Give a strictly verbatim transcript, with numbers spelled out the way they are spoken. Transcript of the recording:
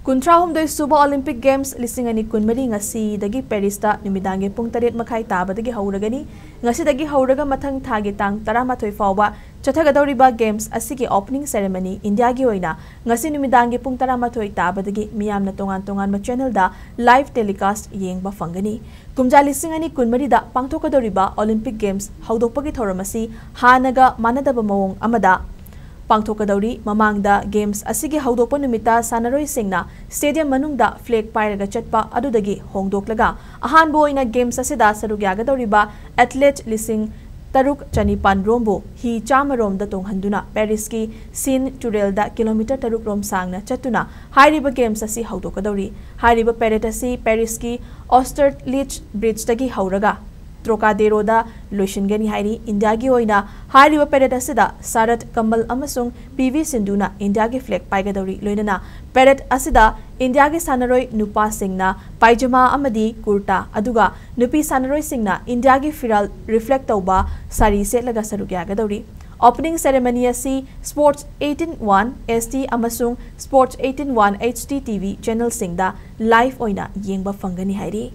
ꯀꯨꯟꯊ꯭ꯔꯥꯍꯨꯝꯗꯣꯏ ꯁꯨꯕ Olympic Games ꯂꯤꯁꯤꯡ ꯑꯅꯤ ꯀꯨꯟꯃꯔꯤ ꯉꯁꯤꯗꯒꯤ ꯄꯦꯔꯤꯁꯇ ꯅꯨꯃꯤꯗꯥꯡꯒꯤ ꯄꯨꯡ ꯇꯔꯦꯠ ꯃꯈꯥꯏ ꯇꯥꯕꯗꯒꯤ ꯍꯧꯔꯒꯅꯤ꯫ ꯉꯁꯤꯗꯒꯤ ꯍꯧꯔꯒ ꯃꯊꯪ ꯊꯥꯒꯤ ꯇꯥꯡ ꯇꯔꯥꯃꯥꯊꯣꯏ ꯐꯥꯎꯕ ꯆꯠꯊꯒꯗꯧꯔꯤꯕ Games ꯑꯁꯤꯒꯤ opening ceremony ꯏꯟꯗꯤꯌꯥꯒꯤ ꯑꯣꯏꯅ ꯉꯁꯤ ꯅꯨꯃꯤꯗꯥꯡꯒꯤ ꯄꯨꯡ ꯇꯔꯥꯃꯥꯊꯣꯏ ꯇꯥꯕꯗꯒꯤ ꯃꯤꯌꯥꯝꯅ ꯇꯣꯉꯥꯟ ꯇꯣꯉꯥꯟꯕ channelꯗ live telecast ꯌꯦꯡꯕ ꯐꯪꯒꯅꯤ꯫ ꯀꯨꯝꯖꯥ ꯂꯤꯁꯤꯡ ꯑꯅꯤ ꯀꯨꯟꯃꯔꯤꯗ ꯄꯥꯡꯊꯣꯛꯀꯗꯧꯔꯤꯕ Olympic Games ꯍꯧꯗꯣꯛꯄꯒꯤ ꯊꯧꯔꯝ ꯑꯁꯤ ꯍꯥꯟꯅꯒ ꯃꯥꯟꯅꯗꯕ ꯃꯑꯣꯡ ꯑꯃꯗ ꯄꯥꯡꯊꯣꯛꯀꯗꯧꯔꯤ꯫ ꯃꯃꯥꯡꯗ Games ꯑꯁꯤꯒꯤ ꯍꯧꯗꯣꯛꯄ ꯅꯨꯃꯤꯠꯇ ꯁꯥꯟꯅꯔꯣꯏꯁꯤꯡꯅ stadium ꯃꯅꯨꯡꯗ flag ꯄꯥꯏꯔꯒ ꯆꯠꯄ ꯑꯗꯨꯗꯒꯤ ꯍꯣꯡꯗꯣꯛꯂꯒ ꯑꯍꯥꯟꯕ ꯑꯣꯏꯅ Games ꯑꯁꯤꯗ ꯁꯔꯨꯛ ꯌꯥꯒꯗꯧꯔꯤꯕ athlete ꯂꯤꯁꯤꯡ ꯇꯔꯨꯛ ꯆꯅꯤꯄꯥꯟ ꯔꯣꯝꯕꯨ ꯍꯤ ꯆꯥꯝꯃ ꯔꯣꯝꯗ ꯇꯣꯡꯍꯟꯗꯨꯅ ꯄꯦꯔꯤꯁꯀꯤ Seine ꯇꯨꯔꯦꯜꯗ ꯀꯤꯂꯣꯃꯤꯇꯔ ꯇꯔꯨꯛ ꯔꯣꯝ ꯁꯥꯡꯅ ꯆꯠꯇꯨꯅ ꯍꯥꯏꯔꯤꯕ Games ꯑꯁꯤ ꯍꯧꯗꯣꯛꯀꯗꯧꯔꯤ꯫ ꯍꯥꯏꯔꯤꯕ parade ꯑꯁꯤ ꯄꯦꯔꯤꯁꯀꯤ Austerlitz Bridgeꯗꯒꯤ ꯍꯧꯔꯒ ꯇ꯭ꯔꯣꯀꯥꯗꯦꯔꯣꯗ ꯂꯣꯏꯁꯤꯟꯒꯅꯤ ꯍꯥꯏꯔꯤ꯫ ꯏꯟꯗꯤꯌꯥꯒꯤ ꯑꯣꯏꯅ ꯍꯥꯏꯔꯤꯕ parade ꯑꯁꯤꯗ ꯁꯥꯔꯠ ꯀꯃꯜ ꯑꯃꯁꯨꯡ ꯄꯤ ꯚꯤ ꯁꯤꯟꯙꯨꯅ ꯏꯟꯗꯤꯌꯥꯒꯤ flag ꯄꯥꯏꯒꯗꯧꯔꯤ꯫ ꯂꯣꯏꯅꯅ parade ꯑꯁꯤꯗ ꯏꯟꯗꯤꯌꯥꯒꯤ ꯁꯥꯟꯅꯔꯣꯏ ꯅꯨꯄꯥꯁꯤꯡꯅ ꯄꯥꯏꯖꯃꯥ ꯑꯃꯗꯤ ꯀꯨꯔꯇꯥ, ꯑꯗꯨꯒ ꯅꯨꯄꯤ ꯁꯥꯟꯅꯔꯣꯏꯁꯤꯡꯅ ꯏꯟꯗꯤꯌꯥꯒꯤ ꯐꯤꯔꯥꯜ reflect ꯇꯧꯕ ꯁꯥꯔꯤ ꯁꯦꯠꯂꯒ ꯁꯔꯨꯛ ꯌꯥꯒꯗꯧꯔꯤ꯫ Opening ceremony ꯑꯁꯤ Sports eighteen one S T ꯑꯃꯁꯨꯡ Sports eighteen one H D T V channelꯁꯤꯡꯗ live ꯑꯣꯏꯅ ꯌꯦꯡꯕ ꯐꯪꯒꯅꯤ ꯍꯥꯏꯔꯤ꯫